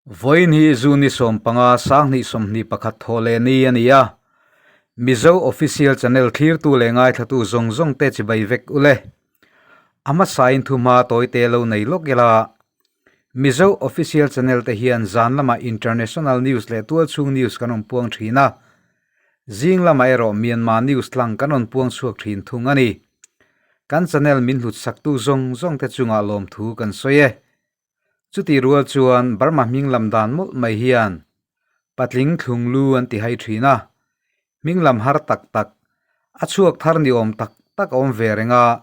Vawiin hi June ni 15 2021 thawh leh ni a ni a, Mizo Official Channel thlirtu leh ngaithlatu zawng zawng te chibai vek u le. A hmasain thuhma tawite lo nei lawk ila, Mizo Official Channel te hian zan lamah International News leh tualchhung news kan rawn puang thin a, zing lamah erawh Myanmar News tlang kan rawn puang chhuak thin thung a ni. Kan channel min hlut saktu zawng zawng te chungah lawmthu kan sawi e. Chutih rual chuan Burma hming lam dan mawlh mai hian patling thlung lu an ti hai thin a, hming lam har tak tak, a chhuak thar ni awm tak tak a awm ve reng a,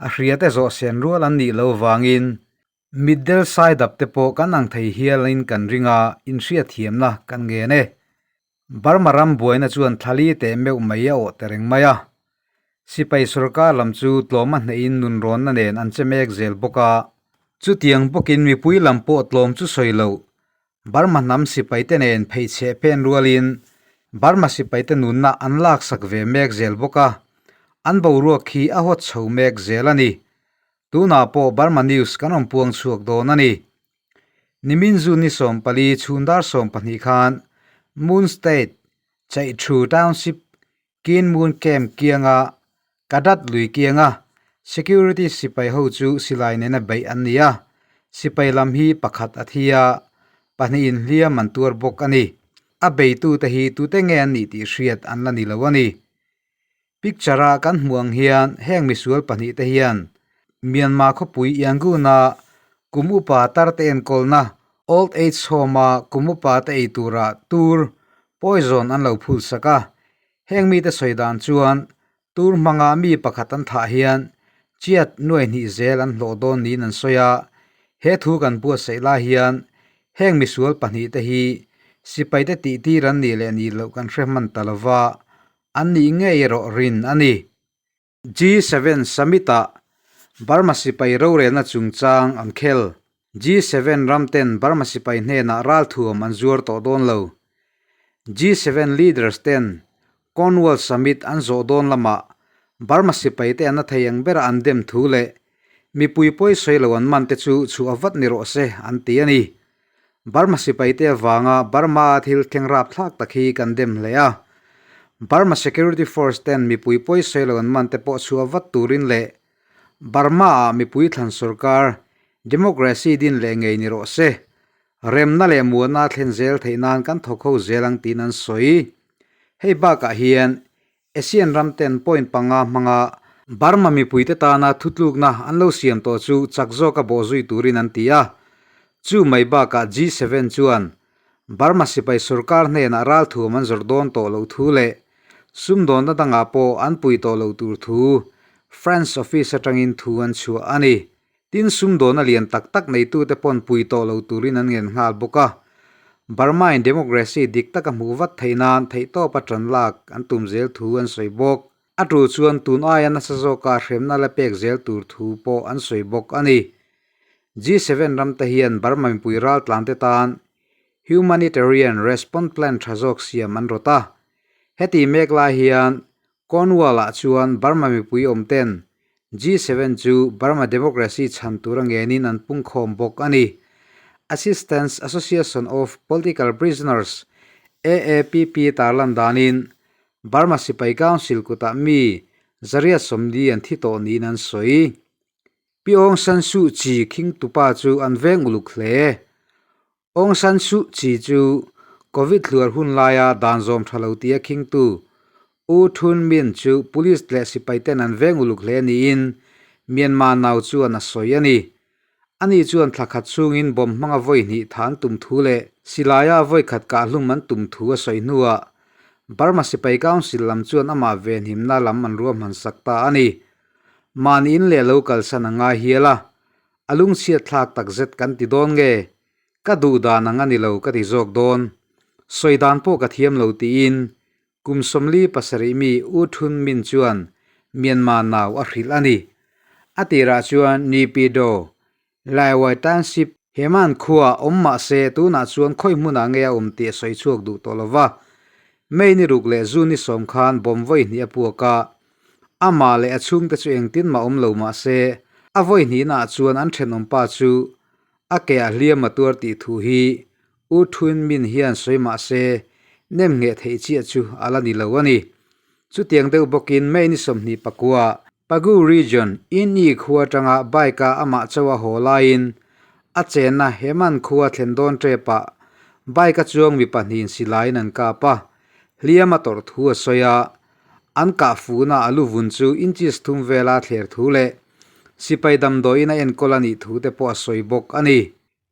a hria te zawh sen rual an nih lo vangin mitdel saidap te pawh kan ang thei hialin kan ring a, inhriatthiamna kan ngen e. Burma ram buaina chuan thlali teh meuh mai a awh ta reng mai a. Sipai sorkar lam chu tlawm a hnehin nunrawnna nen an che mek zel bawk a. Chutiang bawkin mipui lam pawh tlawm chu sawi loh. Burma hnam sipaite nen pheichheh pen rualin Burma sipaite nunna an laksak ve mek zel bawk a. An boruak khi a hawt chho mek zel a ni. Tunah pawh Burma news kan rawn puang chhuak dawn a ni. Nimin June ni 14 chhundar 12 khan Moon State, Chaihchu Township, Kin Moon Camp kianga Kadat lui kianga security sipai ho chu silai nena beih an ni a, sipai lam hi pakhat a thi a, pahnihin hliam an tuar bawk a ni. A beitute hi tute nge an nih tih hriat an la ni lo a ni. Picture a kan hmuh ang hian heng misual pahnih te hian Myanmar khawpui Yangon-a kum upa tar te enkawlna Old Age Home-a kum upa te ei tura tur poison an lo phul sak a. Heng mite sawi dan chuan tur hmanga mi pakhat an thah hian chiat nuai hnih zel an hlawh dawn niin an sawi a. He thu kan buatsaih lai hian heng misual pahnih te hi sipaite tihtir an nih leh nih loh kan hre hman ta lova. An nih ngei erawh rin a ni. G7 Summit-ah Burma sipai rorelna chungchang an khel. G7 ramten Burma sipai hnenah ralthuam an zuar tawh dawn lo. G7 leaders ten Cornwall Summit an zawh dawn lamah Burma sipaite an na thei ang bera an dem thu leh mipui pawi sawi lo an man te chu chhuah vat ni rawh se an ti a ni. Burma sipaite avanga Burma-a thil thleng rapthlak tak hi kan dem hle a. Burma Security Force ten mipui pawi sawi lo an man te pawh chhuah vat turin leh Burma-ah mipui thlan sorkar democracy din leh ngei ni rawh se. Remna leh muana thlen zel theih nan kan thawk ho zel ang tiin an sawi. Hei bakah hian Asian ram ten point panga hmanga Burma mipuite tana thutlukna an lo siam tawh chu chak zawka bawhzui turin an ti a. Chu mai bakah G7 chuan Burma sipai sorkar hnenah ralthuam an zawrh dawn tawh loh thu leh sumdawnna dangah pawh an pui tawh loh tur thu France office atangin thu an chhuah a ni. Tin, sumdawnna lian tak tak neitute pawn pui tawh lo turin an ngen nghal bawk a. Burma-in democracy dik taka hmuh vat theih nan theihtawpa tan lak an tum zel thu an sawi bawk. A tul chuan tun aia nasa zawka hremna la pek zel tur thu pawh an sawi bawk a ni. G7 ramte hian Burma mipui raltlante tan Humanitarian Response Plan tha zawk siam an rawt a. Heti mek lai hian Cornwall-ah chuan Burma mipui awmten G7 chu Burma democracy chhan tura ngenin an pungkhawm bawk a ni. Assistance Association of Political Prisoners, AAPP, tarlan danin Burma sipai council kutah mi zariat sawmli an thi tawh niin an sawi. Pi Aung San Suu Kyi khingtupa chu an veng uluk hle. Aung San Suu Kyi chu Covid hluar hun laia dan zawm tha lo tia khingtu U Htun Myint chu police leh sipai ten an veng uluk hle niin Myanmar nau chuan a sawi a ni. Ani chuan thla khat chhungin bomb hmanga vawi hnih tha an tum thu leh silaia vawi khat kahhlum an tum thu a sawi hnuah Burma sipai council lam chuan amah venhimna lam an ruahman sak ta a ni. Mahni in leh lo kalsan a ngai hial a, A lungchhiat thlak tak zet kan ti dawn nge? Ka duh dan ang a ni lo ka ti zawk dawn. Sawi dan pawh ka thiam lo tiin kum 47 mi U Htun Min chuan Myanmar nau a hrilh a ni. A tirah chuan Naypyidaw, Laiwai Township, Heman khua awm mah se tunah chuan khawi hmunah nge a awm tih a sawi chhuak duh tawh lo va. May ni ruk leh June ni sawm khan bomb vawi hnih a puak a, Amah leh a chhungte chu engtin mah awm lo mah se, a vawi hnihnaah chuan an thenawmpa chu a ke ah hliam a tuar tih thu hi U Thun Min hian sawi mah se, nem ngheh theih chiah chu a la ni lo a ni. Chutiang deuh bawkin May ni 29 Pagu Region, Inyi khua atanga bike-a amah chauh a haw laiin a chenna Heman khua thlen dawn tepah bike-a chuang mi pahnihin silaiin an kap a, hliam a tawrh thu a sawi a. An kah fuhna a lu vun chu inches thum vela thler thu leh sipai damdawiin a enkawl a nih thu te pawh a sawi bawk a ni.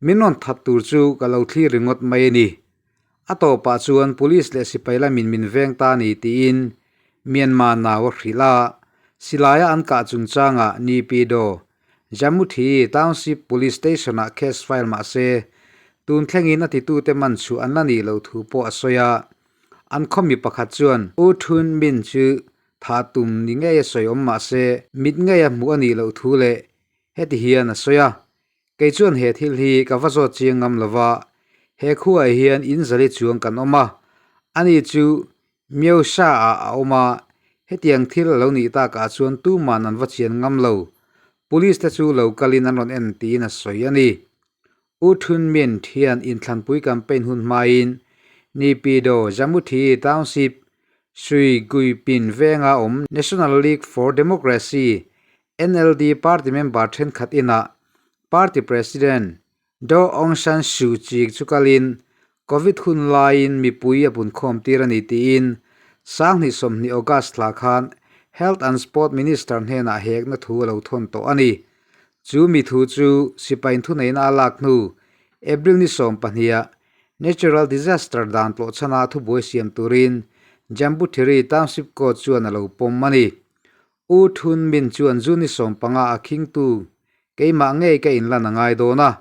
Min rawn that tur chu ka lo thlir ringawt mai a ni. A tawpah chuan police leh sipai lamin min veng ta a ni tiin Myanmar nau a hrilh a, silaia an kah chungchangah Naypyidaw, Jamuthi Township Police Station-ah case file mah se, tun thlengin a titute man chhuah an la nih loh thu pawh a sawi a. An khawmi pakhat chuan U Thun Min chu thah tum ni ngei a sawi awm mah se, mit ngeia hmuh a nih loh thu leh heti hian a sawi a, Kei chuan he thil hi ka va zawt chiang ngam lo va, he khuaah hian in zali chuang kan awm a, ani chu Myosa ah a awm a, hetiang thil a lo nih takah chuan tuman an va chian ngam lo, police te chu lo kalin an rawn en tiin a sawi a ni. U Thun Myint hian inthlanpui campaign hun hmain Naypyidaw Jamuthi Township Sui Guipin venga awm National League for Democracy NLD party member thenkhat inah party president Daw Aung San Suu Kyi chu kalin Covid hun laiin mipui a punkhawm tir a ni tiin 2020 August thla khan Health and Sport Minister hnenah hekna thu a lo thawn tawh a ni. Chu mi thu chu sipai inthuneihna a lak hnu April ni 12 ah Natural Disaster dan tlawhchhana thubuai siam turin Jambuthiri Township Court chuan a lo pawm a ni. U Thun Min chuan zu ni 15 a khingtu keimah ngei ka inlan a ngai dawn a,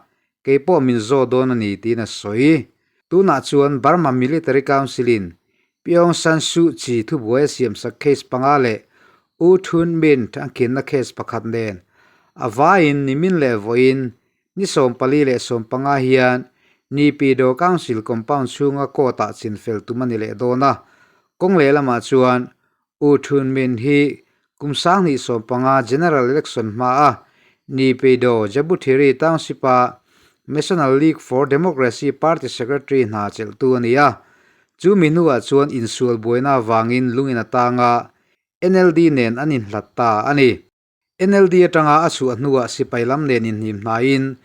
kei pawh min zaw dawn a ni tiin a sawi. Tunah chuan Burma Military Council-in Pyong San Suu Kyi thubuai a siamsak case panga leh U Thun Min a khinna case pakhat nen a vaiin nimin leh vawiin ni 14 leh 15 hian Naypyidaw Council compound chhunga court-ah chinfel tum a ni leh dawn a, kawng lehlamah chuan U Thun Min hi kum 2015 General Election hmaa Naypyidaw Jabuthiri Township-a National League for Democracy Party Secretary hna chelhtu a ni a. Chu mi hnuah chuan insual buaina avangin lungin a tang a, NLD nen an inhlat ta a ni. NLD atanga a chhuah hnuah sipai lam nen inhnim hnaiin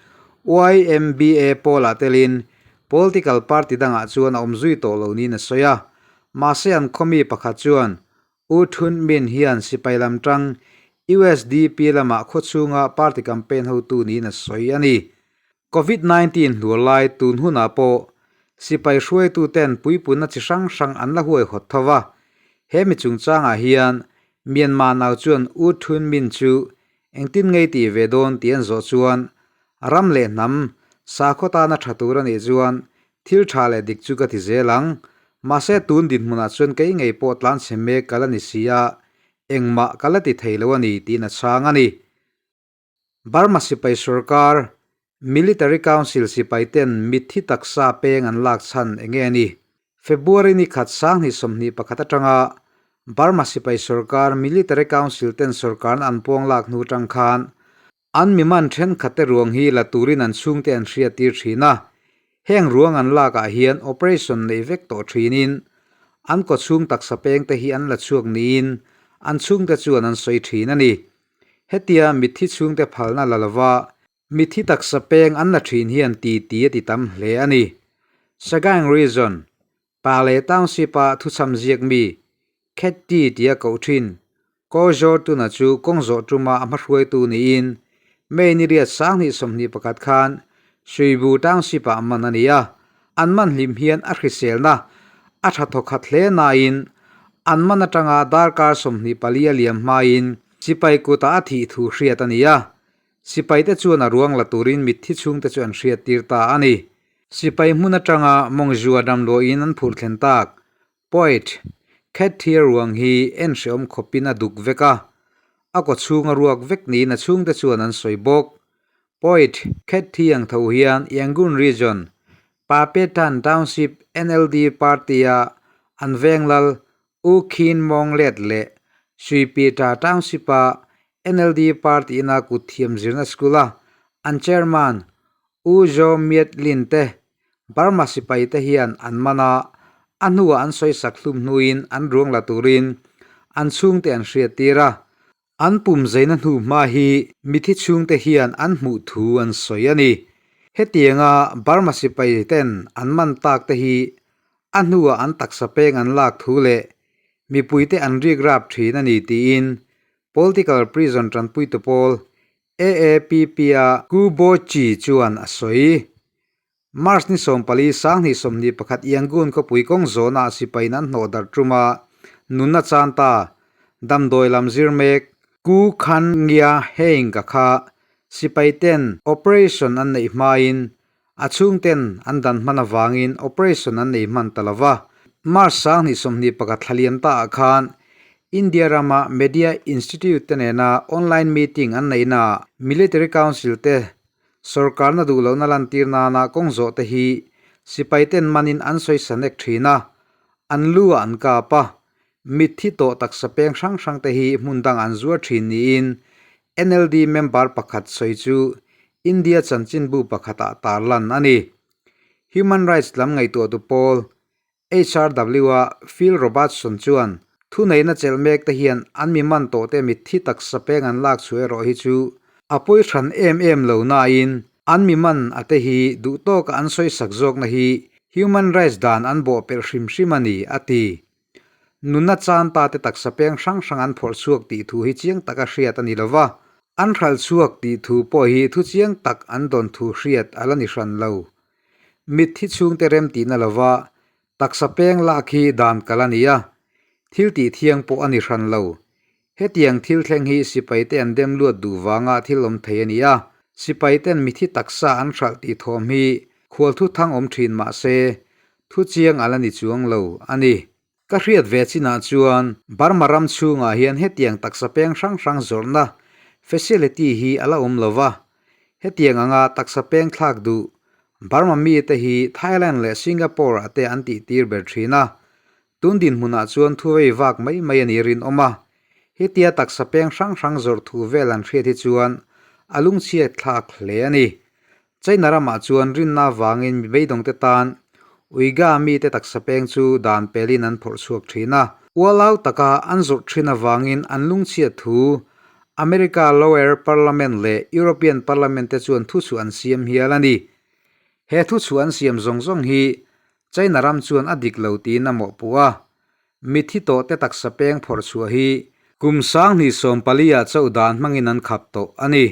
YMBA pawlah telin political party dangah chuan a awm zui tawh lo niin a sawi a. Mahse an khawmi pakhat chuan U Thun Min hian sipai lam tang usdp lamah khawchhunga party campaign hotu niin a sawi a ni. Covid 19 hluar lai tun hunah pawh sipai hruaituten puipunna chi hrang hrang an la huaihawt tho va. He mi chungchangah hian Myanmar nau chuan U Thun Min chu engtin ngei tih ve dawn tih an zawh chuan ram leh hnam sakhaw tana tha tur a nih chuan thil tha leh dik chu ka ti zel ang. Mahse tun dinhmunah chuan kei ngei pawh tlanchhe mek ka la ni si a, engmah ka la ti thei lo a ni tiin a chhang a ni. Burma sipai sorkar, Military Council sipaiten mitthi taksa peng an lak chhan eng nge ni? February ni khat 2021 atanga Burma sipai sorkar, Military Council ten sorkarna an pawng lak hnu atang khan an mi man thenkhatte ruang hi la turin an chhungte an hriattir thin a. Heng ruang an lakah hian operation nei vek tawh thinin an kawchhung taksa pengte hi an la chhuak niin an chhungte chuan an sawi thin a ni. Hetia mitthi chhungte phalna la lova mitthi taksa peng an la thin hian ti ti a ti tam hle a ni. Sagaing Region, Pale Township-a thuchham ziak mi Khetty tia koh thin Ko Zaw Tuna chu kawng zawh tuma a hmahruaitu niin May ni riat 2021 khan Suibu Township-ah man a ni a. An man hlim hian a hriselna a tha thawkhat hle nain an man atanga darkar 24 a liam hmain sipai kutah a thih thu hriat a ni a. Sipaite chuan a ruang la turin mitthi chhungte chu an hriattir ta a ni. Sipai hmun atanga mawngzua damdawiin an phurh thlen tak Poet, Khetthia ruang hi en hrehawm khawpin a duk vek a, a kaw chhunga ruak vek niin a chhungte chuan an sawi bawk. Poet, Khetthi ang tho hian Yangon Region, Papetan Township NLD Party-a an veng lal U Khin Mawng Let leh Suipita Township-a NLD Party ina kut thiam zirna school-a an chairman U Zaw Myat Lin te. Burma sipaite hian an man a, a hnuah an sawisak hlum hnuin an ruang la turin an chhungte an hriattir a. An pum zeina hnu hma hi mithi chhungte hian an hmuh thu an sawi a ni. Hetianga Burma sipai ten an man tak te hi a hnuah an taksa peng an lak thu leh mipuite an rik rap thin a ni tiin Political Prison tanpuitu pawl AAPP-a Ku Bo Chi chuan a sawi. March ni 14 2021 Yangon khawpui kawng zawhnaah sipaiin an hnawh darh tum a, nunna chan ta, damdawi lam zir mek. Ku Khan Ngia Hein ka kha sipai ten operation an neih hmain a chhungten an dan hman avangin operation an nei hman ta lo va. March 2021 thla liam ta ah khan India rama Media Institute te nena online meeting an neihnaah Military Council te Sorkarna duh lohna lantir nana kawng zawh te hi sipai ten manin an sawi sa nek thin a, an lu ah an kap a, mitthi tawh taksa peng hrang hrang te hi hmun dang an zuar thin niin NLD member pakhat sawi chu India chanchinbu pakhatah tarlan a ni. Human Rights lam ngaihtuahtu pawl HRW-a Phil Robertson chuan, Thuneihna chelh mek te hian an mi man tawh te mitthi taksa peng an lak chhuah erawh hi chu a pawi hran em em lo nain an mi man a te hi duh tawka an sawisak zawkna hi human rights dan an bawh pelh hrim hrim a ni, a ti. Nunna chan ta te taksa peng hrang hrang an phawrh chhuak tih thu hi chiang taka hriat a ni lo va, an hralh chhuak tih thu pawh hi thu chiang tak an dawn thu hriat a la ni hran lo. Mitthi chhungte rem tihna lova taksa peng lak hi dan kal a ni a, thil tih thiang pawh a ni hran lo. Hetiang thil thleng hi sipaite an dem luat duh vanga thil awm thei a ni a, sipaiten mithi taksa an hralh tih thawm hi khual thu thang awm thin mah se, thu chiang a la ni chuang lo a ni. Ka hriat ve chinah chuan Burma ram chhungah hian hetiang taksa peng hrang hrang zawrhna facility hi a la awm lo va. Hetiang anga taksa peng thlak duh Burma mite hi Thailand leh Singapore ah te an tihtir ber thin a. Tun dinhmunah chuan thuvei vak mai mai a ni rinawm a. Hetia taksa peng hrang hrang zawrh thu vel an hriat hi chuan a lungchhiat thlak hle a ni. China ramah chuan rinna avangin mi beidawngte tan Uiga mite taksa peng chu dan pelin an phawrh chhuak thin a. Ualau taka an zawrh thin avangin an lungchhiat thu America Lower Parliament leh European Parliament te chuan thuchhuah an siam hial a ni. He thuchhuah an siam zawng zawng hi China ram chuan a dik lo tiin a mawhpuh a. Mithi tawh te taksa peng phawrh chhuah hi kum 2014 ah chauh dan hmangin an khap tawh a ni.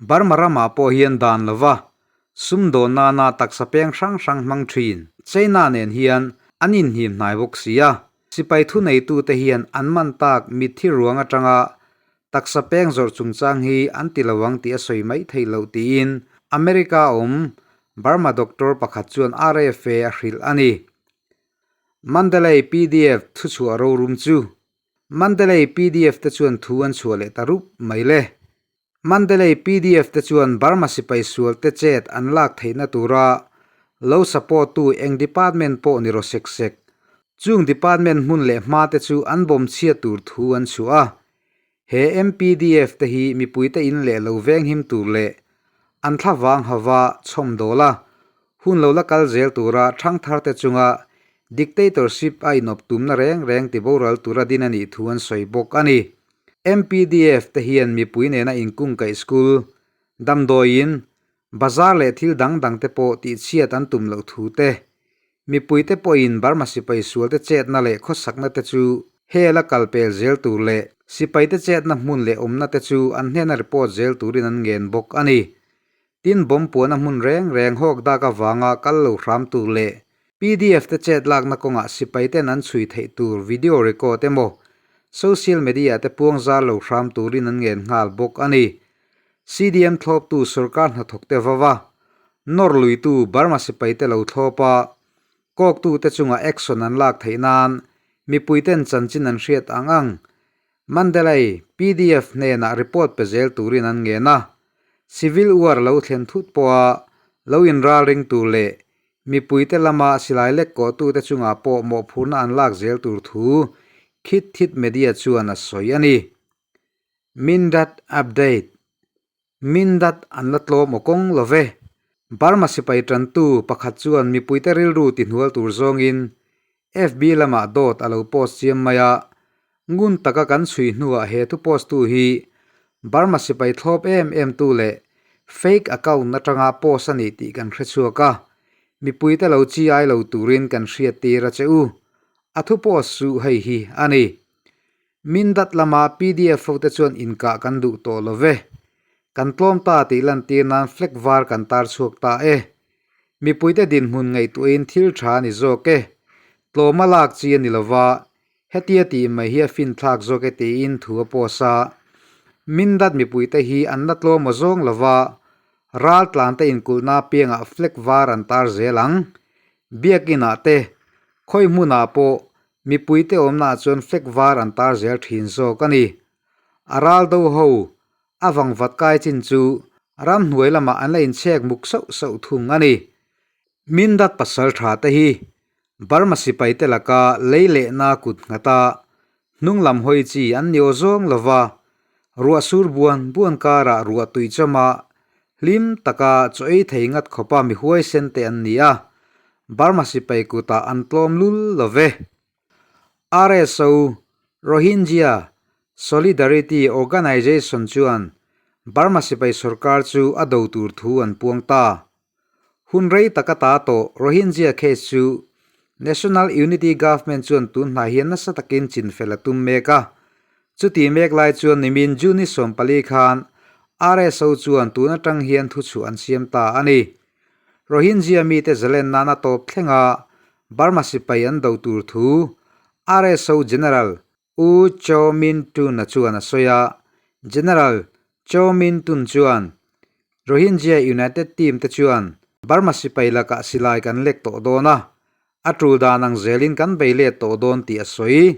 Burma ramah pawh hian dan lova sumdawn nana taksa peng hrang hrang hmang thin China nen hian an inhnim hnai bawk si a. Sipai thuneitute hian an man tak mitthi ruang atanga taksa peng zawrh chungchang hi an ti lo ang tih a sawi mai theih loh tiin America awm Burma doctor pakhat chuan RFA a hrilh a ni. Mandalay PDF thuchhuah rorum chu Mandalay PDF te chuan thu an chhuah leh ta rup mai le. Mandalay PDF te chuan Burma sipai sual te chet an lak theihna tura lo support tu eng department pawh ni rawh sek sek. Chung department hmun leh hma te chu an bawm chhiat tur thu an chhuah a. He MPDF te hi mipuite in leh lo venghim tur leh an thlavang hava chhawm dawl a, Hun lo la kal zel tura thangthar te chunga dictatorship a inawp tumna reng reng ti boral tura din a nih thu an sawi bawk a ni. MPDF te hian mipui nena inkungkaih school, damdawiin, bazar leh thil dang dang te pawh tihchhiat an tum loh thu te, mipui te pawhin Burma sipai sual te chetna leh khawsakna te chu hel a kal pel zel tur leh sipai te chetna hmun leh awmna te chu an hnena report zel turin an ngen bawk a ni. Tin, bomb puana hmun reng reng hawk dak avanga kal lo hram tur leh pdf te chet lakna kawngah sipai ten an chhui theih tur video record emaw social media te puang zar lo hram turin an ngen nghal bawk a ni. CDM thlawptu sorkar hnathawk te vava nawr luitu Burma sipai te lo thlawp a, kawktu te chungah action an lak theih nan mipui ten chanchin an hriat ang ang Mandalay pdf hnenah report pe zel turin an ngen a, Civil war lo thlen thut pawha lo inralring tur leh mipuite lama silai lek kawhtute chungah pawh mawhphurhna an lak zel tur thu Khit Thit Media chuan a sawi a ni. Mindat Update Mindat an la tlawm aw kawng lo ve. Burma sipai tantu pakhat chuan mipuite rilru tihnual tur zawngin FB lamah dawt a lo post chiam mai a, ngun taka kan chhui hnuah he thu post tu hi Burma sipai thlawp em em tu leh fake account atanga post a ni tih kan hre chhuak a, mipuite lo chi ai lo turin kan hriat tir a che u. A thu post chu hei hi a ni. Mindat lama pdf ho te chuan inkah kan duh tawh lo ve. Kan tlawm ta tih lantir nan flag var kan tar chhuak ta e. Mipuite dinhmun ngaihtuahin thil tha a ni zawk e. Tlawma lak chi a ni lo va, hetia tih mai hi a finthlak zawk e tiin thu a post a. Mindat mipuite hi an la tlawm aw zawng lo va, ral tlante inkulhna apiangah flag var an tar zel ang. Biakinah te, khawi hmunah pawh Mipuite awmnaah chuan flag var an tar zel thin zawk a ni. A ral do ho, a vangvat kai chin chu ramhnuai lamah an la inchhek muk sauh sauh thung a ni. Mindat pasal tha te hi Burma sipaite laka lei lehna kut nghata hnung lam hawi chi an ni aw zawng lo va, ruah sur buan buan karah ruah tui chawma hlim taka chaw ei thei ngat khawpa mi huaisen te an ni a, Burma sipai kutah an tlawm lul lo ve. RSO, Rohingya Solidarity Organization chuan Burma sipai sorkar chu a do tur thu an puang ta. Hun rei taka ta tawh Rohingya case chu National Unity Government chuan tun hnai hian nasa takin chinfel a tum mek a. Chuti mek lai chuan nimin June ni 14 khan RSO chuan tun atang hian thuchhuah an siam ta a ni. Rohingya mite zalen nana tawp thlenga Burma sipai an do tur thu RSO General U Kyaw Min Tun-a chuan a sawi a. General Kyaw Min Tun chuan, Rohingya United Team te chuan Burma sipai lakah silai kan lek tawh dawn a, a tul dan ang zelin kan bei let tawh dawn tih a sawi.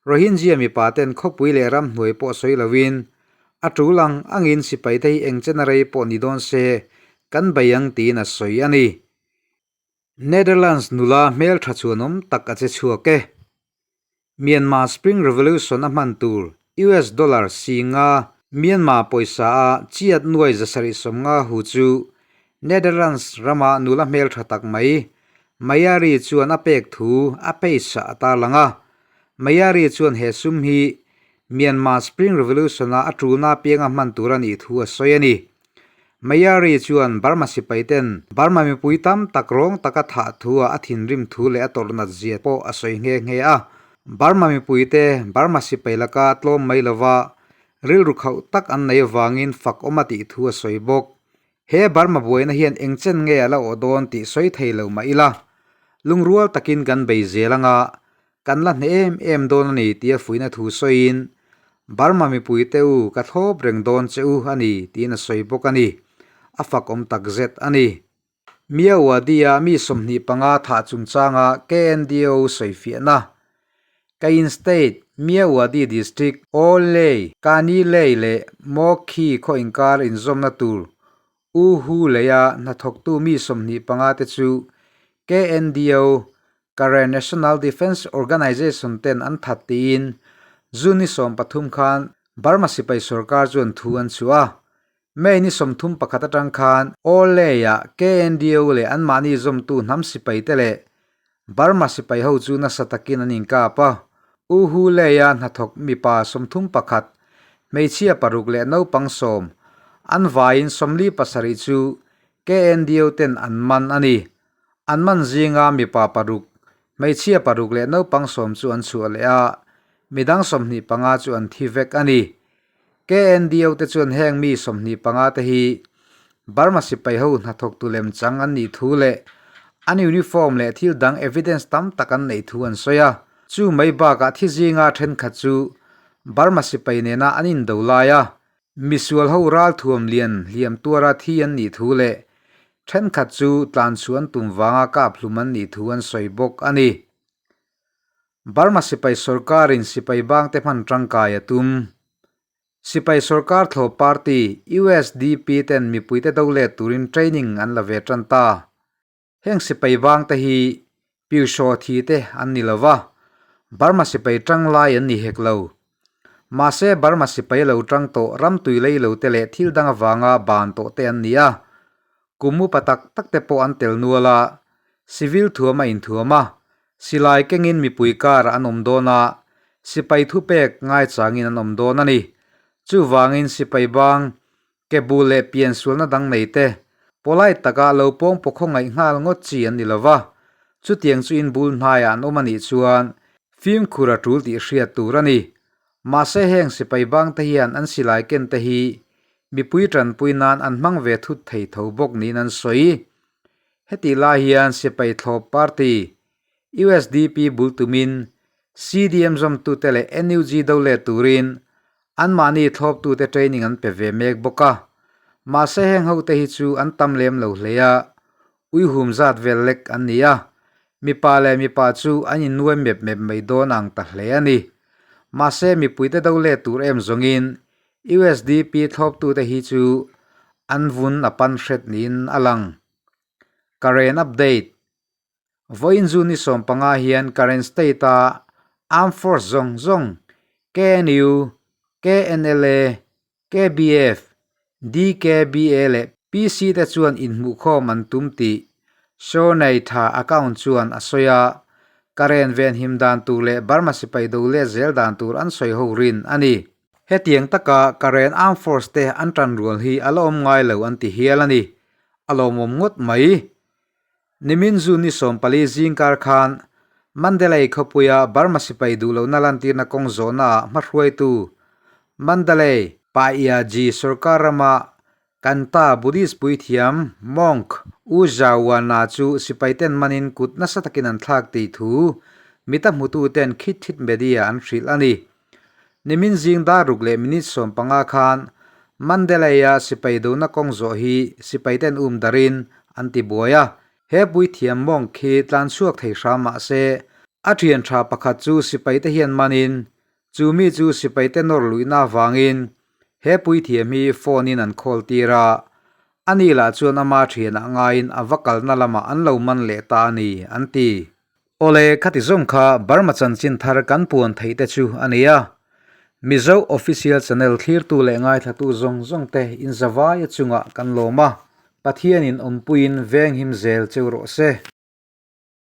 Rohingya mipa ten khawpui leh ramhnuai pawh sawi loin a tul ang angin sipai te hi eng chena rei pawh ni dawn se kan bei ang tiin a sawi a ni. Netherlands nula hmeltha chuanawm tak a che chhuak e. Myanmar Spring Revolution a hman tur US dollar singa Myanmar pawisa a chiat nuai 750 hu chu Netherlands rama nula hmeltha tak mai Mayari chuan a pek thu a page ah a tarlang a. Mayari chuan he sum hi Myanmar Spring Revolution-a a tulna apianga hman tur a nih thu a sawi a ni. Mayari chuan Burma sipai ten Burma mipui tam tak rawng taka thah thu ah a thinrim thu leh a tawrh nat zia pawh a sawi nghe nghe a. Burma mipui te Burma sipai laka tlawm mai lova rilru khauh tak an nei avangin fak awm a tih thu a sawi bawk. He Burma buaina hian eng chen nge a la awh dawn tih sawi thei lo mah ila, lungrual takin kan bei zel anga kan la hneh em em dawn a ni tia fuihna thu sawiin, Burma mipuite u ka thlawp reng dawn che u a ni tiin a sawi bawk a ni. A fak awm tak zet a ni. Myawaddy-a mi 25 thah chungchanga KNDO sawifiahna Kayin State, Myawaddy District, Aw Lei, Kani Lei leh Maw Khi khaw inkar inzawmna tur U Hu Leia hnathawktu mi 25 te chu KNDO, Karen National Defence Organization ten an that tiin June ni 13 khan Burma sipai sorkar chuan thu an chhuah a. May ni 31 atang khan Aw Lei-ah KNDO leh anmahni zawmtu hnam sipai te leh Burma sipai ho chu nasa takin an inkap a, U Hu Lei-a hnathawk mipa 31, hmeichhia paruk leh naupang sawm, an vaiin 47 chu KNDO ten an man a ni. An man zinga mipa paruk, hmeichhia paruk leh naupang sawm chu an chhuah leh a, midang 25 chu an thi vek a ni. KNDO te chuan heng mi 25 te hi Burma sipai ho hnathawktu lemchang an nih thu leh an uniform leh thil dang evidence tam tak an neih thu an sawi a. Chu mai bakah thi zinga thenkhat chu Burma sipai nena an indo lai a, misual ho ralthuam lian hliam tuara thi an nih thu leh thenkhat chu tlanchhuah an tum vanga kap hlum an nih thu an sawi bawk a ni. Burma sipai sorkarin sipai bangte hman tangkai a tum. Sipai sorkar thlawp party USDP ten mipuite do let turin training an la ve tan ta. Heng sipai bangte hi Pyushaw thi te an ni lo va, Burma sipai tang lai an ni hek lo. Mahse Burma sipai lo tang tawh ram tui lei lo te leh thil dang avanga ban tawh te an ni a. Kum upa tak tak te pawh an tel nual a, civil thuam a inthuam a, silai kengin mipui karah an awm dawn a, sipai thupek ngaichangin an awm dawn a ni. Chuvangin sipai bang, ke bu leh piansualna dang nei te, polite taka lo pawng paw khawngaih nghal ngawt chi an ni lo va, chutiang chu in bul hnaiah an awm a nih chuan fimkhur a tul tih hriat tur a ni. Mahse heng sipai bang te hian an silai ken te hi mipui tanpui nan an hmang ve thut thei tho bawk niin an sawi. Hetih lai hian sipai thlawp party usdp bul tumin CDM zawmtute leh NUG do let turin anmahni thlawptute training an pe ve mek bawk a. Mahse heng hote hi chu an tam lem lo hle a, uihum zat vel lek an ni a, mipa leh mipa chu an innuai mep mep mai dawn ang ta hle a ni. Mahse mipuite do let tur em zawngin usdp thlawptute hi chu an vun a pan hret niin a lang. Karen update. Vawiin zu ni 15 hian Karen State-a Armed Force zawng zawng, KNU, KNLA, KBF, DKBA leh PC te chuan inhmuhkhawm an tum tih Shawnei Tha account chuan a sawi a, Karen venhim dan tur leh Burma sipai do let zel dan tur an sawi ho rin a ni. Hetiang taka Karen Armed Force te an tanrual hi a la awm ngai lo an ti hial a ni. A lawmawm ngawt mai. Nimin June ni 14 zingkar khan Mandalay khawpuia Burma sipai duhlohna lantirna kawng zawhnaah hmahruaitu Mandalay Paiya Ji sorkar rama Kanta Buddhist puithiam, monk, U Zhawana chu sipaiten manin kut nasa takin an thlak tih thu mita hmututen Khit Thit Media an hrilh a ni. Nimin zing dar ruk leh minute 15 khan Mandalay-a sipai dona kawng zawh hi sipaiten um darin an ti buai a, he puithiam monk khi tlan chhuak thei hram mah se, a thian tha pakhat chu sipaite hian manin chu mi chu sipaite nawr luihna avangin he puithiam hi phone in an call tir a, ani lah chuan ama thianah ngaiin a va kalna lamah an lo man leh ta a ni, an ti. Awle, khati zawng kha Burma chanchin thar kan puan theih te chu a ni a. Mizo Official Channel thlirtu leh ngaithlatu zawng zawng te in zavaia chungah kan lawm a, Pathianin awmpuiin venghim zel cheu rawh se.